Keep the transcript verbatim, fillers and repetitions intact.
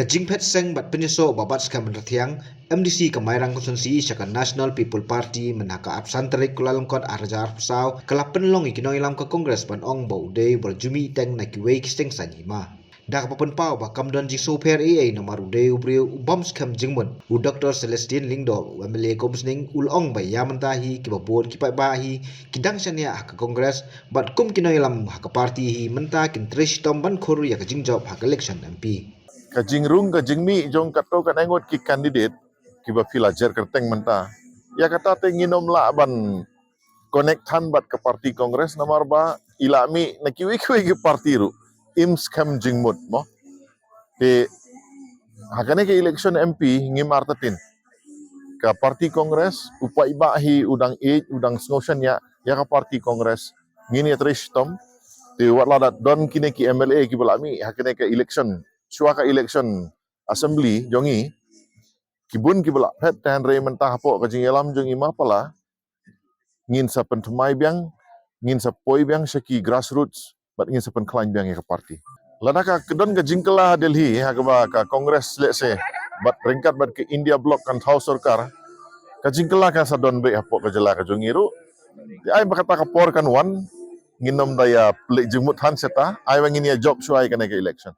Ka jingphet seng bad pynïasoh ba bat skhem rthiang, M D C ka Mairang Constituency sha ka National People Party mynha ka arphew san tarik Kyllalyngkot arhajar arphew saw, ka la pynlong ïa ki nongïalam ka Congress ban ong ba u dei uba la ju mih teng na kiwei ki seng saiñ hima. Da kaba pynpaw ba kam don jingsngewpher ei ei namar u dei u briew u bym skhem jingmut, u Doctor Celestine Lyngdoh, u M L A ka Umsning, u la ong ba ïa mynta hi kiba bun ki paidbah hi ki dang shaniah ha ka Congress, bad kum ki nongïalam ha ka party hi mynta kin trei shitom ban khur ïa ka jingjop ha ka election M P. Ka jingrung ka jingmih jong katto katne ngut ki candidate kiba phi la jer kyrteng mynta, ïa kata te ngin ym lah ban connect than bad ka party Congress namar ba i la mih na kiwei kiwei ki party ruh im skhem jingmut mo. Te ha kane ka election M P ngim artatien. Ka party Congress, u paidbah hi u dang ïeit, u dang sngew shaniah ïa ka party Congress. Ngin ïa trei shitom. Te wat la da don kine ki M L A kiba la mih ha kane ka election, shuwa ka election assembly jong i, ki bun kiba la phet, te hynrei mynta hapoh ka jingïalam jong i ma pala, ngin sa pynthymmai biang, ngin sa poi biang sha ki grassroots bad ngin sa pynkhlaiñ biang ïa ka party. Lada ka don ka jingkylla ha Delhi ha kaba ka Congress lehse bad ryngkat bad ka India Bloc kan thaw sorkar, ka jingkylla kan sa don beit hapoh ka jylla ka jong ngi ruh. Te ai ba kata ka por kan wan, ngin ym da ïa pynleit jingmut than sha ta, ai ba ngin ïa jop shuwa ïa kane ka election.